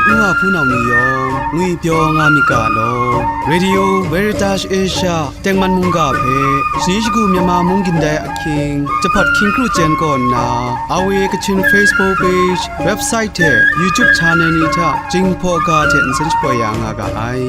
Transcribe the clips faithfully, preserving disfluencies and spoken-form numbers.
N wa hpunau ni yawng ngwipyaw nga myit ga law. Radio Veritas Asia tengman mungga hpe shani shagu Myanmar mung gindai ahkying, jahpat hkying kru chyen kaw nna, R V A Kachin Facebook page, website hte YouTube channel ni hta Jinghpaw ga hte nsen shapoi ya nga ga ai.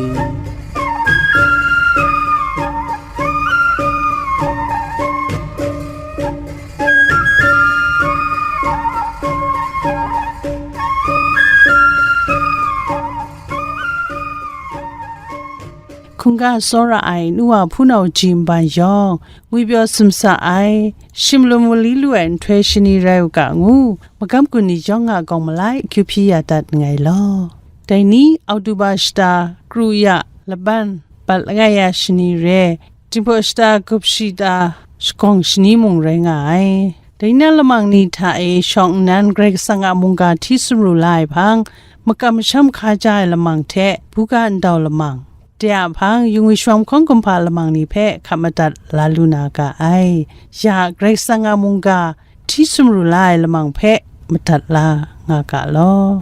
Hkungga tsawra ai nu wa hpunau ji nban yawng, ngwipyaw sumsa ai, shimlum mali lu ai nhtoi shani rai u ga ngu, magam gun ni yawng a gawng malai akyu hpyi ya dat nngai law. Dai ni, Oktoba shata kru ya laban bat langai ya shani re, Jinghpaw shata gup shi ta shagawng shani mung rai nga ai. Dai na lamang ni hta e shawng nnan Karai Kasang a mungga hti sumru la ai hpang, makam masham hkaja ai lamang hte buga ndau lamang, de a hpang yungwi shawm hkawng kumhpa lamang ni hpe hkap madat la lu na ga ai. Ya Karai Kasang a mungga hti sumru la ai lamang hpe madat la nga ga law.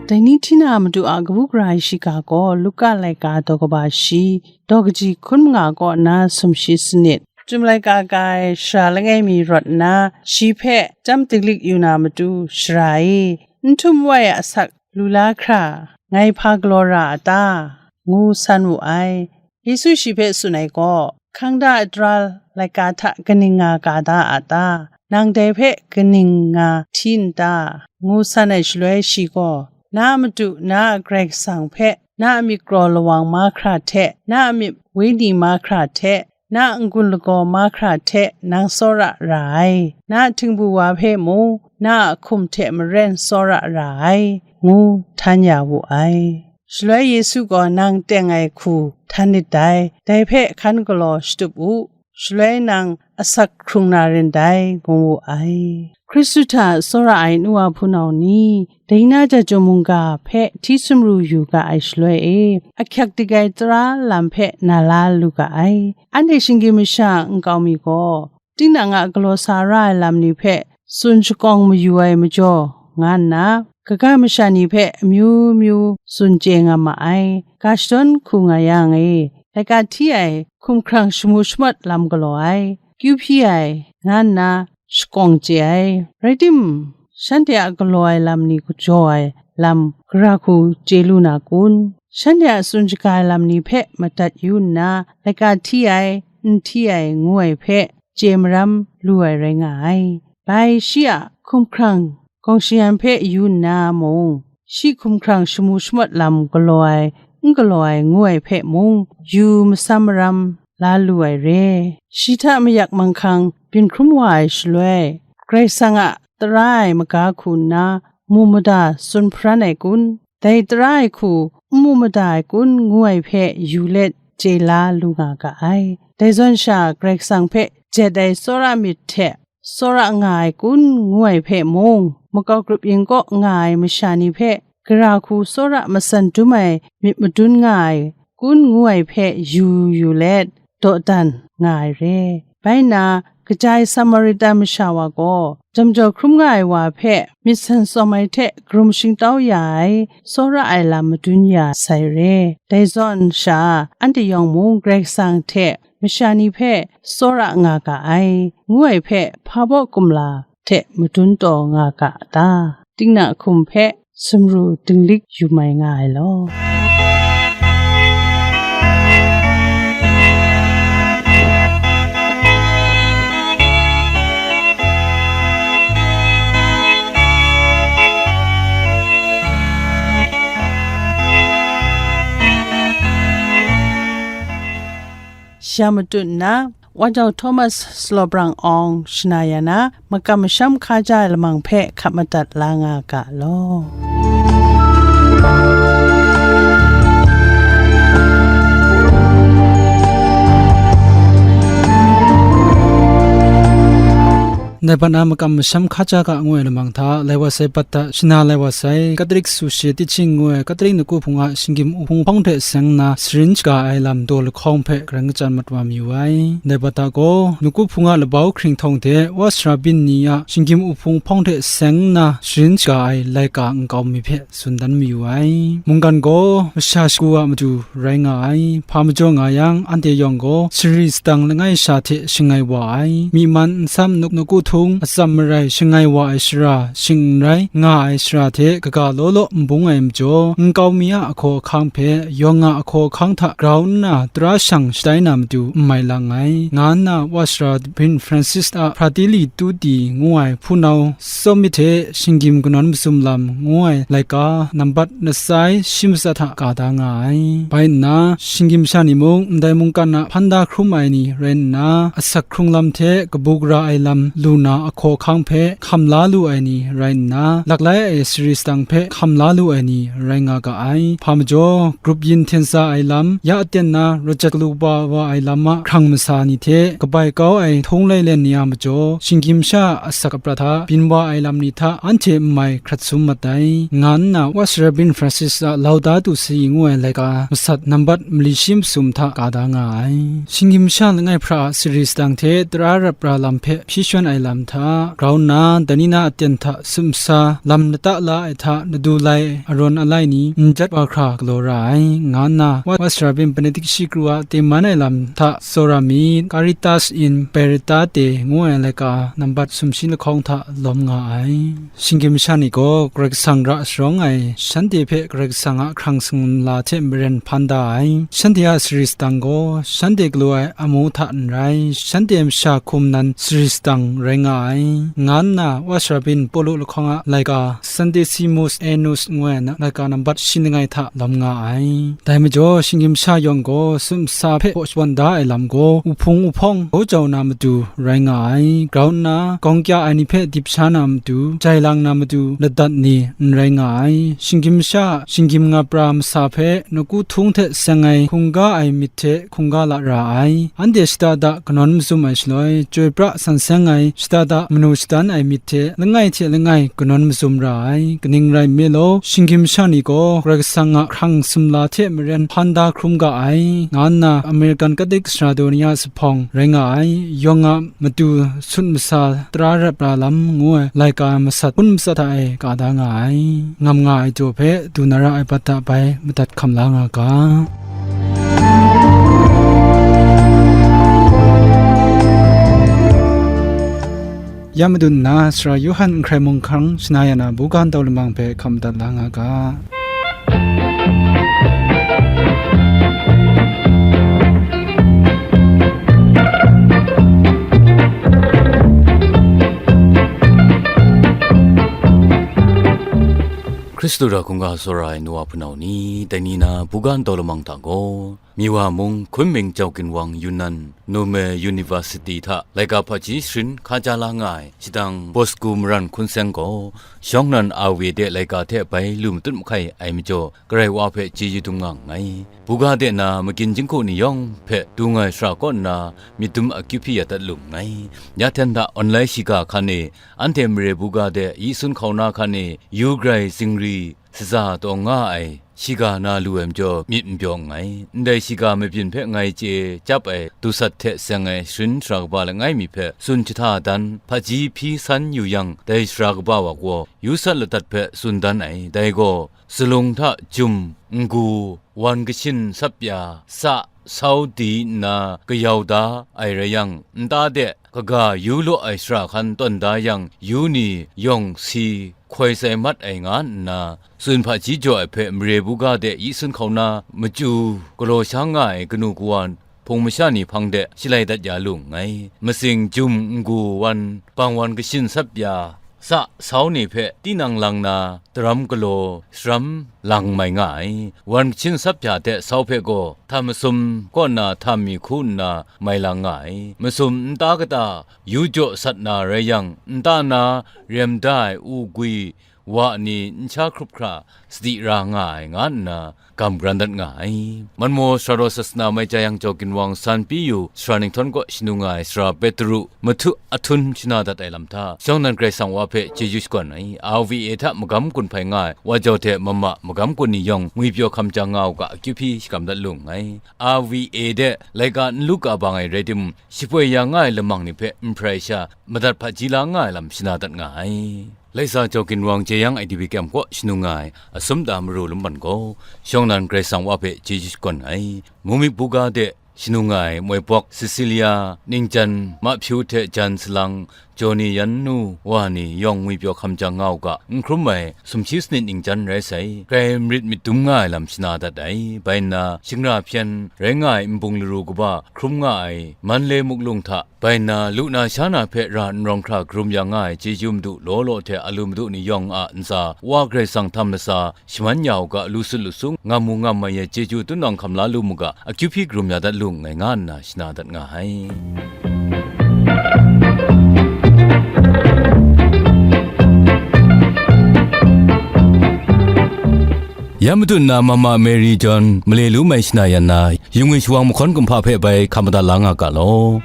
Dai ni hti na madu a kabu gara ai shiga gaw Luka laika daw kaba shi, daw kaji hkun manga kaw nna sumshi sanit. Chyum laika ka ai sara langai mi rawt nna, shi hpe chyam dinglik yu na matu, "Sara e, n htum wai a asak lu la hkra, ngai hpa galaw ra a ta?" ngu san wu ai. Yesu shi hpe tsun ai gaw, "Hkang da atra laika hta kaning nga ka da a ta? Nang dai hpe kaning nga hti n ta?" ngu san ai shaloi, shi gaw, "Na a Madu, na a Karai Kasang hpe na a myit kraw lawang mahkra hte, na a myit wenyi mahkra hte, na a n-gun lagaw mahkra hte nang tsawra ra ai, na a htingbu wa hpe mung, na a hkum hte maren tsawra ra ai," ngu htan ya wu ai. Shaloi Yesu gaw, "Nang teng ai hku htan nit dai, dai hpe hkan galaw shatup u, shaloi nang asak hkrung na rin dai," ngu wu ai. Hkristu hta tsawra ai nu wa hpunau ni, dai na ja chyum mungga hpe hti sumru yu ga ai shaloi e, ahkyak dik ai tara lam hpe na la lu ga ai. Anhte shinggyim masha nkau mi gaw, tinang a galaw sa ra ai lam ni hpe tsun shakawng mayu ai majaw, nga nna, kaga masha ni hpe amyu myu tsun chye nga ma ai. Ga shadawn hku nga yang e, laika hti ai, hkumhkrang shamu shamawt lam galaw ai, kyu hpyi ai, nga nna shakawng chye ai. Rai tim, shanhte a galaw ai lam ni jaw ai lam gara hku chye lu na kun? Shanhte a tsun shaga ai lam ni hpe madat yu nna, laika hti ai, n hti ai, ngu ai hpe chye maram lu ai rai nga ai. Bai shi a hkumhkrang gawng shayan hpe yu nna mung, shi hkumhkrang shamu shamawt lam galaw ai, n galaw ai, ngu ai hpe mung, yu masam maram la lu ai re. Shi hta mayak manghkang byin hkrum wa ai shaloi, Karai Kasang a tara ai maga hku nna, mu mada tsun hparan ai kun? Dai tara ai hku n mu mada ai kun? Ngu ai hpe yu let chye la lu nga ga ai. Dai zawn sha, Karai Kasang hpe jet ai tsawra myit hte tsawra nga ai kun? Ngu ai hpe mung, makau grup yin kaw nga ai masha ni hpe gara hku tsawra matsan dum ai myit madun nga ai kun? Ngu ai hpe yu yu let, dawdan nga ai re. Bai nna, kaja ai Samarita masha wa gaw, jam jaw hkrum nga ai wa hpe myit san tsawm ai hte karum shingtau ya ai, tsawra ai lam madun ya sai re. Dai zawn sha, anhte yawng mung Karai Kasang hte masha ni hpe tsawra nga ga ai, ngu ai hpe hpa baw kumla hte madun taw nga ga ta? Tingna hkum hpe sumru dinglik yu mai nga ai law. Ya matut nna, Wajau Thomas Slawbrang Awng shana ya na, makam masham hkaja ai lamang hpe hkap madat la nga ga law. Ndai bat na makam masham hkaja ga ngu ai lamang hta, lai wa sai bat hta shana lai wa sai, Katolik Suse Tiching ngu ai Katolik Nawku Hpung a shinggyim uhpung hpawng hte seng nna, sharin shaga ai lam daw lahkawng hpe garang kachyan mat wa mayu ai. Ndai bat hta gaw, Nawku Hpung a labau hkringhtawng hte wa sara byin ni a shinggyim uhpung hpawng hte seng nna, sharin shaga ai laika nkau mi hpe tsun dan mayu ai. Mungkan gaw masha shagu a matu rai nga ai. Hpa majaw nga yang, anhte yawng gaw sari sadang langai sha hte shangai wa ai. Myi man nsam nawku htung atsam marai shangai wa ai shara, shing n rai, nga ai shara hte kaga law law n bung ai majaw, nkau mi a ahkaw ahkang hpe yawng a ahkaw ahkang hta grau nna tara shang shatai na matu n mai lang ai, nga nna wa sara Bin Francis a Fratelli Tutti ngu ai hpunau Summit hte shinggyim kanawn mazum lam ngu ai laika nambat lasai shi matsat hta ka da nga ai. Bai nna, shinggyim sha ni mung ndai mungkan a hpan da hkrum ai ni rai nna, asak hkrung lam hte kabu gara ai lam lu na ahkaw ahkang hpe hkam la lu ai ni rai nna, laklai ai sari sadang hpe hkam la lu ai ni rai nga ga ai. Hpa majaw, grup yin hten sa ai lam, ya aten na rajak lu ba wa ai lam a hkrang masa ni hte kabai kau ai htung lailen ni a majaw, shinggyim sha a asak aprat hta byin wa ai lam ni hta anhte n mai hkrat sum mat ai, nga nna wa sara Bin Francis a Laudato Si ngu ai laika masat nambat mali shi masum hta ka da nga ai. Shinggyim sha langai hpra a sari sadang hte tara rap ra lam hpe hpyi shawn ai lam hta, grau nna, dai ni na aten hta sumsa lam lata la ai hta nadu lai arawn alai ni n jat wa hkra galaw ra ai, nga nna wa sara Bin Benedict shi kru a teman ai lam hta tsawra myit, Caritas in Veritate ngu ai laika nambat sumshi lahkawng hta lawm nga ai. Shinggyim sha ni gaw Karai Kasang ra sharawng ai, shanhte hpe Karai Kasang a hkrang sumla hte maren hpan da ai. Shanhte a sari sadang gaw shanhte galaw ai amu hta n rai, shanhte masha hkum nan sari sadang rai nga ai, nga nna wa sara Bin Pawlu lahkawng a laika Centesimus Annus ngu ai na-, laika nambat shi langai hta lawm nga ai. Dai majaw, shinggyim sha yawng gaw sumsa hpe hpaw shawan da ai lam gaw, uhpung uhpawng hkaw jau na matu rai nga ai. Grau nna, gawng kya ai ni hpe dip sha na matu, jai lang na matu ladat ni n rai nga ai. Shinggyim sha, shinggyim ngap ra masa hpe, nawku htung hte seng ai hkungga ai myit hte hkungga la ra ai. Anhte shada da kanawn mazum ai shaloi, chyoi pra san seng ai, shada da manu shadan ai myit hte langai hte langai kanawn mazum ra ai. Kaning rai nme law, shinggyim sha ni gaw Karai Kasang a hkrang sumla hte maren hpan da hkrum ga ai, nga nna American Catholic Sara daw ni a zuphpawng rai nga ai, yawng a matu sut masa tara rap ra lam ngu ai laika masat hpun matsat hta e ka da nga ai. Ngam nga ai jaw hpe du na ra ai bat hta bai madat hkam la nga ga. Ya madun nna, Sara Yawhan n hkrai mung hkang shana ya na buga ntau lamang hpe hkam madat la nga ga. Hkristu ra hkungga tsawra ai nu wa hpunau ni, dai ni na buga ntau lamang hta gaw, Miwa mung, Kunming, Jawginwang, Yunnan, Nome University hta laika hpaji sharin hkaja la nga ai, shadang Bosku Maran Hkun Seng gaw, shawng nnan Awe de laika hte bai lu matut mahkai ai majaw, Karai Wa hpe chyeju dum nga nngai. Buga de na magin jinghku ni yawng hpe du nga ai sara kaw nna, myit dum akyu hpyi ya dat lu nngai. Ya hten hta online shiga hkan e, anhte mare buga de yi sun hkauna hkan e, yu grai zingri, shaza taw nga ai shiga na lu ai majaw myit n pyaw nngai. Ndai shiga mabyin hpe ngai chye chyap ai dusat hte seng ai sharin sara kaba langai mi hpe tsun jahta dan hpaji hpyi san yu yang, dai sara kaba wa gaw yu sat ladat hpe tsun dan ai. Dai gaw, salung hta jum, n-gu, wan kashin sapya, sa, sau di nna kayau da ai rai yang, nta de kaga yu law ai shara hkan tawn da yang, yu ni yawng si hkoi sai mat ai nga nna, tsun hpaji jaw ai hpe mare buga de yi sun hkauna machyu galaw sha nga ai kanu kawa hpung masha ni hpang de shalai dat ya lu nngai. Matsing jum, n-gu, wan, bang wan kashin sapya, sa, sau ni hpe tinang lang na, daram galaw, sharam lang mai nga ai. Wan kashin sapya hte sau hpe gaw, htam masum kaw na htam mi hku nna mai lang nga ai. Masum nta kata yu jaw sat na rai yang, nta na rem da ai u gwi, wa ni n sha hkrup hkra sadi ra nga ai, nga nna gam garan dat nga ai. Manmaw sara raw sasana mai Jayang Jaw Ginwang, San Piyu sara Ninghtawng kaw shanu nga ai sara Petru, mahtu ahtum shana dat ai lam hta, shawng nnan Karai Kasang wa hpe chyeju shakawn ai. R V A hta magam kun hpai nga ai wa jau hte mama magam kun ni yawng ngwipyaw hkam jang nga u ga, akyu hpyi shakram dat lu nngai. R V A de laika n lu ka bang ai rai timung, shapoi ya nga ai lamang ni hpe n hparai sha, madat hpaji la nga ai lam shana dat nga ai. Laika Jaw Ginwang Jeyang I D P kyam kaw shanu nga ai Asum Da Maru Lumban gaw, shawng nnan Karai Kasang wa hpe chyeju shakawn ai. Mumik buga de shanu nga ai moi bawk Cecilia, ningjan mahpyu hte jan salang, Joni yan nu wa ni yawng ngwipyaw hkam jang nga u ga, n hkrum ai sumshi sanit ningjan rai sai, grai marit myit dum nga ai lam shana dat ai. Bai nna, shingra hpyen rai nga ai nbung laru kaba hkrum nga ai Manle muklung hta, bai nna, lu na sha na hpe ra n rawng hkra karum ya nga ai chyeju madu law law hte a lu madu ni yawng a ntsa, Wa Karai Kasang htam latsa, shaman ya u ga, lu sut lu sung, ngam mu ngam mai ai chyeju tunawng hkam la lu mu ga, akyu hpyi karum ya dat lu nngai, nga nna shana dat nga ai. Ya madu nna Mama Mary John male lu mai shana yan na, yung e shawang mahkawn kumhpa hpe bai hkam madat la nga ga law.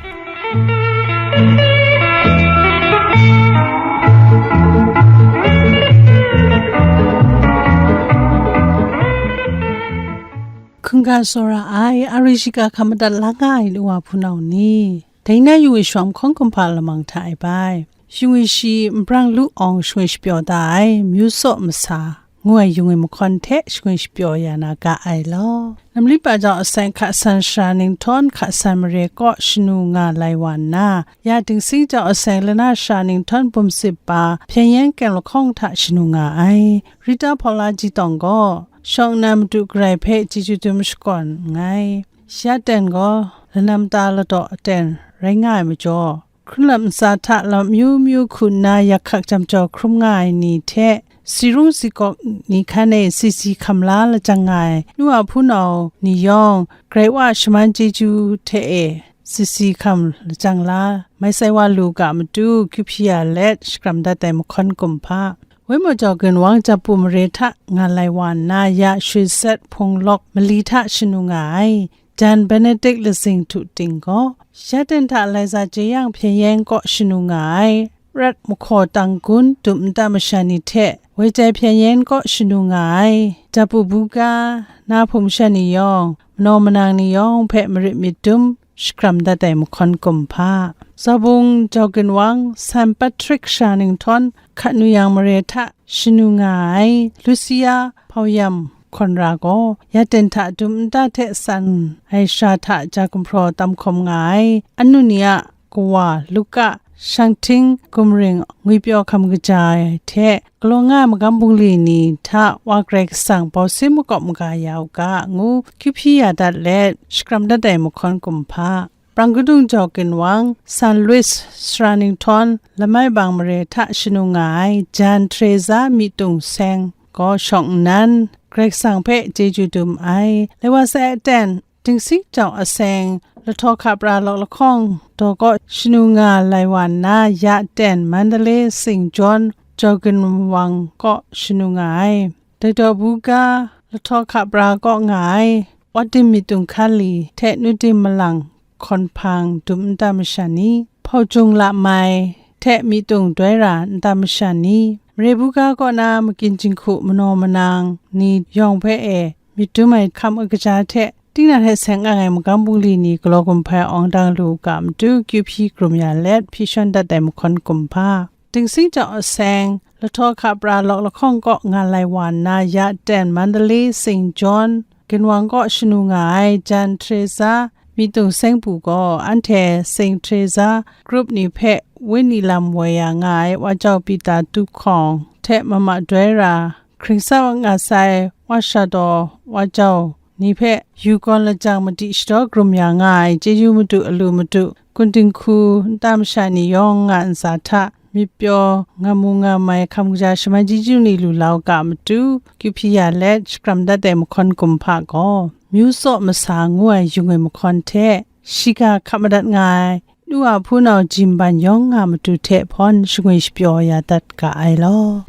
Hkungga tsawra ai, a ri shiga hkam madat la nga ai nu wa hpunau ni, dai na yung e shawang mahkawn kumhpa lamang hta e bai, yung e shi nbrang lu awng shangwi shapyaw da ai, myu tsaw masa, ngu ai yung e mahkawn hte shangwi shapyaw ya na ga ai law. Namli pa jau aseng hka san sara Ninghtawng hka san mare kaw shanu nga lai wa nna, ya Dingsing jau aseng lana sara Ninghtawng bum sip pa hpyen yen keng lahkawng hta shanu nga ai. Rita Paula Jitawng gaw, shawng nnan madu garai hpe chyeju dum shakawn nngai. Shi aten gaw lanam ta ladaw aten rai nga ai majaw, hkrunlap ntsa hta lam myu myu hku nna yak hkak jam jau hkrum nga ai ni hte, si rung si gawk ni hkan e si si hkam la lajang nga ai nu wa hpunau ni yawng, Karai Wa a shaman chyeju hte e si si hkam lajang la, mai sai wa lu ga matu, kyu hpyi ya let, shakram dat ai mahkawn kumhpa. Waimaw jau Ginwang Japu mare hta nga lai wa nna, ya Shwi Set Hpung Lawk mali hta shanu nga ai, Jan Benedict Lazing Htu Ting gaw, ya ten hta Laiza Jeyang Hpyen Yen kaw shanu nga ai, Rat Mahkaw Tang Gun dum nta masha ni hte, Woi Jai Hpyen Yen kaw shanu nga ai, Japu Buga na hpung masha ni yawng, manaw manang ni yawng hpe marit myit dum, shakram dat ai mahkawn kumhpa. Zabung jau Ginwang, San Patrick sara Ninghtawng, Hkat Nu Yang mare hta shanu nga ai, Lucia Hpau Yam Hkawn Ra gaw, ya ten hta dum nta hte san ai sara hta ja gumhpraw tam hkawm nga ai, anu ni a kawa, Luka, Shang Hting, Gumring, Ngwipyaw Hkam Kaja hte galaw nga ai magam bungli ni hta Wa Karai Kasang bau sin makawp maga ya u ga, ngu kyu hpyi ya dat let, shakram dat ai mahkawn kumhpa. Prang Kadung jau Ginwang, San Luis sara Ninghtawng, Lamai Bang mare hta shanu nga ai, Jan Teresa Myitdung Seng gaw shawng nnan, Karai Kasang hpe chyeju dum ai. Lai wa sai aten, Dingsing jau aseng, Lahtaw Hka Pra Lawk Lahkawng daw kaw shanu nga lai wa nna, ya ten Mandalay Saint John jau Ginwang kaw shanu nga ai. Dai daw Buga, Lahtaw Hka Pra kaw nga ai, Wadim Myitdung Hkanli hte Nudim Malang Hkawn Hpang dum nta masha ni, Hpau Jung Lamai hte Myitdung Doi Ra nta masha ni, Mare Buga kaw na Magyin Jinghku manaw manang ni yawng hpe e myit dum ai hkam kaja hte, tinang hte seng ang ai magam bungli ni galaw gumhpai awng dang lu u ga matu, kyu hpyi hkrum ya let, hpyi shawn dat ai mahkawn kumhpa. Dingsing jau aseng, Lahtaw Hka Pra Lawk Lahkawng kaw nga lai wa nna, ya ten Mandalay Saint John Ginwang kaw shanu nga ai Jan Teresa Myitdung Seng Pu gaw, anhte Saint Teresa group ni hpe wenyi lam woi ya nga ai Wa Jau Pita Tu Hkawng hte mama doi ra, hkring sa nga sai Wa Sha Daw, Wa Jau ni hpe yu gawn lajang madi shadaw krum ya nga ai chyeju madu alu madu, kun dinghku nta masha ni yawng nga ntsa hta, myit pyaw, ngam mu ngam ai hkam kaja shaman chyeju ni lu la u ga matu, kyu hpyi ya let, shakram dat ai mahkawn kumhpa gaw, myu tsaw masa ngu ai yung ai mahkawn hte, shiga hkap madat nga ai, nu a hpunau jimban yawng nga matu hte hpawn shangwi shapyaw ya dat ga ai law.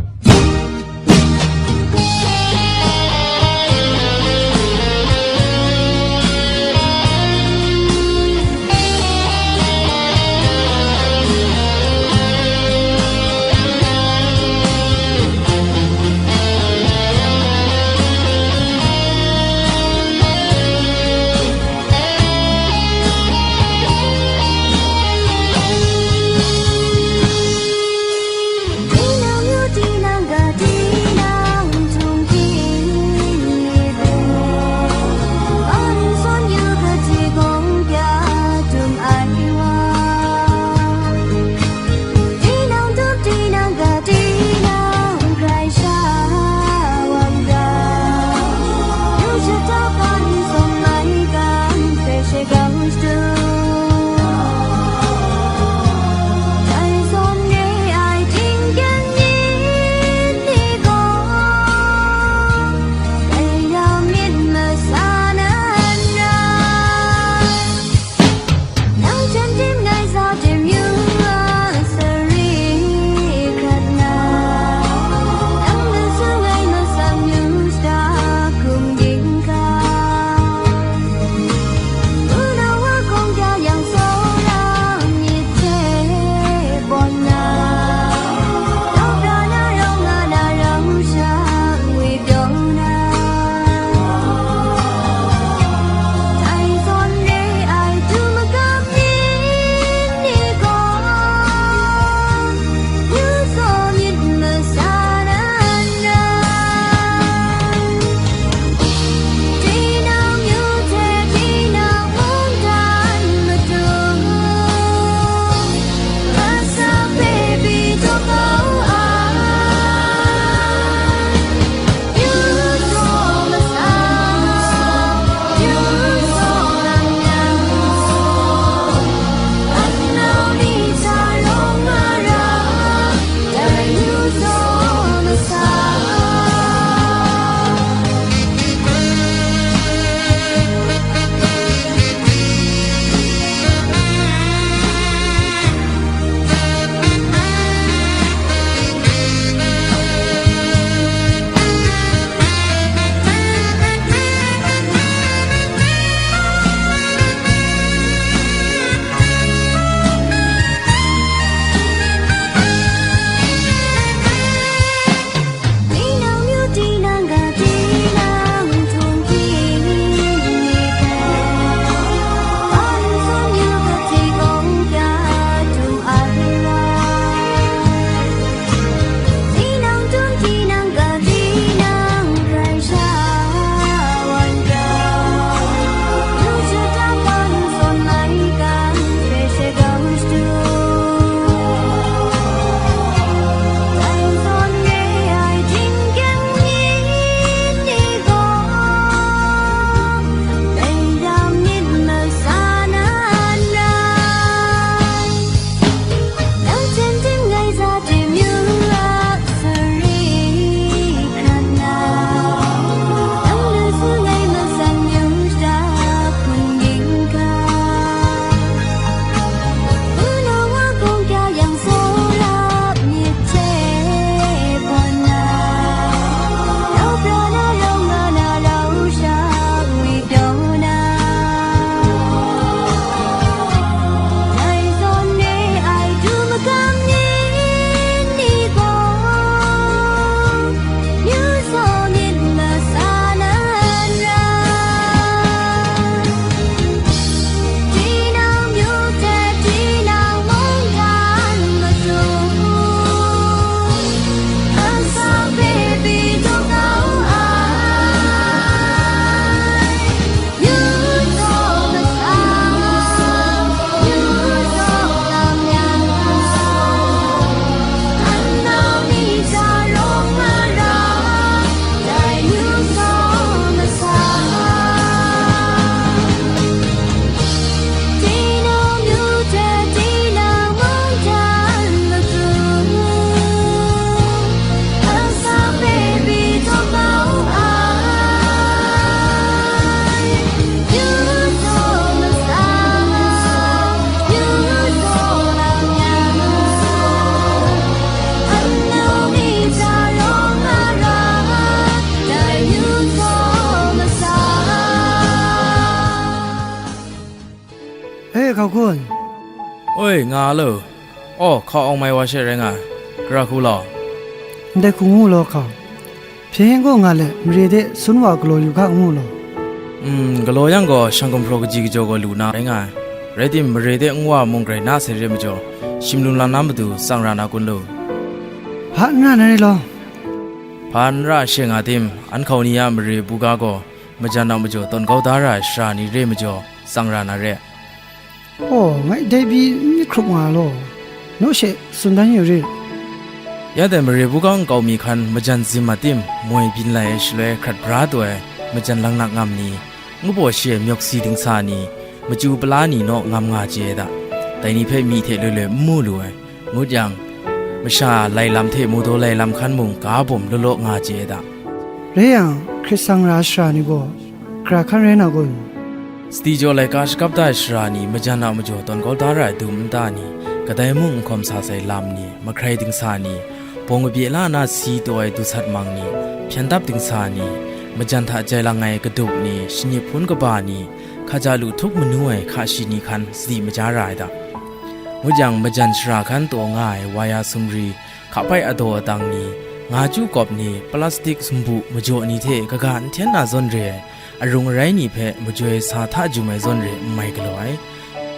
Gun. Oi, nga lo. Aw, hkau awng mai wa she rai nga ai. Gara hku law. Ndai hku ngu law hkau. Hpyen gaw nga let, mare de sun wa galaw yu ga ngu law. Mm, galaw yang gaw, shang gumhpraw kaji kajaw gaw lu na rai nga ai. Rai tim, mare de nwa mung grai na sai re majaw, shim lum lam na matu tsang ra na kun lu. Hpa n ra na re law. Hpa n ra she nga tim, an hkau ni a mare buga gaw, majan a majaw tawn kau da ra ai shara ni re majaw, tsang ra na re. Aw, ngai dai pyi n myit hkrup nga law, naw she tsun dan yu rit. Ya dai mare buga nkau mi hkan majan zim a tim, moi byin lai ai shaloi hkrat bra taw ai, majan langnak ngam ni, ngu baw shi ai myawk si dingsa ni, machyu pala ni naw ngam nga chye ai da. Dai ni hpe myi hte loi loi n mu lu ai. Ngut yang, masha lai lam hte mu daw lai lam hkan mung ga bawm law law nga chye ai da. Rai yang, hkrit sang ra ai shara ni gaw, gara hkan rai na kun? Sadi jaw laika shakap da ai shara ni majan a majaw tawn kau da ra ai dum nta ni, kadai mung n hkawm sa sai lam ni, mahkrai dingsa ni, bawng kabye la na si taw ai dusat mang ni, hpyan dap dingsa ni, majan hta jai lang ai kadup ni, shanip hpun kaba ni, hkaja lu htup manu ai hka shi ni hkan sadi maja ra ai da. Ngut yang, majan shara hkan taw nga ai waya sumri, hkapai adaw adang ni, nga chyu kawp ni, plastik sumbu majaw ni hte kaga n hten na zawn re ai, arung arai ni hpe majoi sa hta jum ai zawn re n mai galaw ai.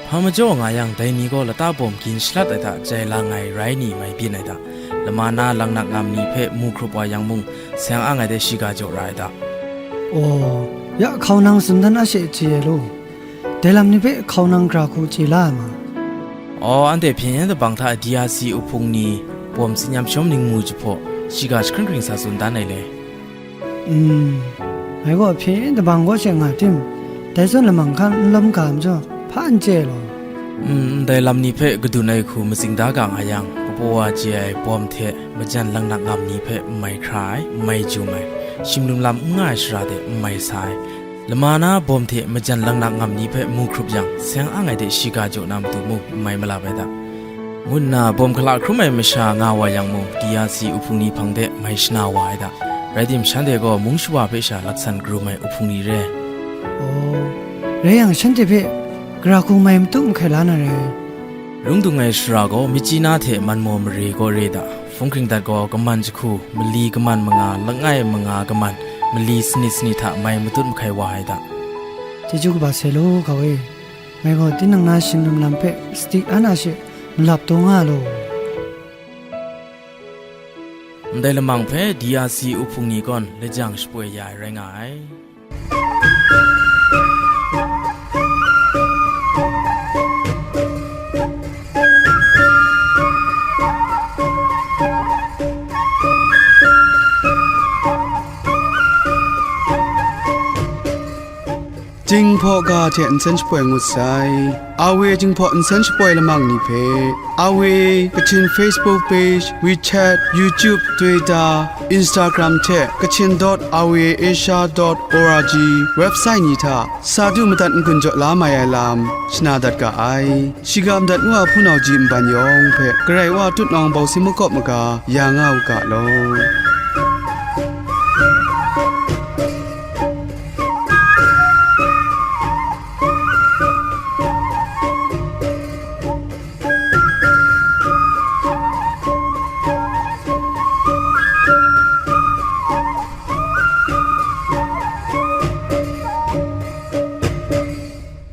Hpa majaw nga yang, dai ni gaw lata bawm gin shalat ai hta jai lang ai rai ni mai byin ai da. Lama na langnak ngam ni hpe mu hkrup wa yang mung, seng ang ai de shiga jaw ra ai da. Aw, ya hkau nang tsun dan a she chye ai law. Dai lam ni hpe hkau nang gara hku chye la ai ma? Aw, anhte hpyen yen dabang hta D R C uhpung ni bawm tsin yam shawm ningmu jahpaw, shiga jahkring hkring sa tsun dan ai le. Mm, ngai gaw hpyen yen dabang kaw she nga tim, dai zawn lamang hkan n lawm ga majaw, hpa n chye ai law. Mm, ndai lam ni hpe kadun ai hku matsing da ga nga yang, kapaw wa chye ai bawm hte majan langnak ngam ni hpe n mai hkra ai, n mai jum ai, shim lum lam n nga ai shara de n mai sa ai, lama na bawm hte majan langnak ngam ni hpe mu hkrup yang, seng ang ai de shiga jaw na matu mung n mai malap ai da, ngu nna bawm hkala hkrum ai masha nga wa yang mung, D R C uhpung ni hpang de mai shana wa ai da. Rai tim, shanhte gaw mung shawa hpe sha laksan karum ai uhpung ni re. Aw, rai yang, shanhte hpe gara hku mai matu mahkai la na re. Rung dung ai shara gaw Myitkyina hte Manmaw mare kaw re da. Hpung hkring dat gaw kaman jahku, mali kaman manga, langai manga kaman, mali sanit sanit hta mai matut mahkai wa ai da. Chyeju kaba sai law, hkau e. Ngai gaw tinang na shim lum lam hpe sadi an a she malap taw nga law. Ndai lamang hpe D R C uhpung ni gawn lajang shapoi ya ai rai nga ai. Jinghpaw ga hte nsen shapoi ngut sai. Awe Jinghpaw nsen shapoi lamang ni hpe, Awe Kachin Facebook page, WeChat, YouTube, Twitter, Instagram hte Kachin dot awe asia dot org website ni hta sa du madat n-gun jaw la mai ai lam shana dat ga ai. Shiga madat ngu a hpunau ji nban yawng hpe Karai Wa tutnawng bawsing makawp maga ya nga u ga law.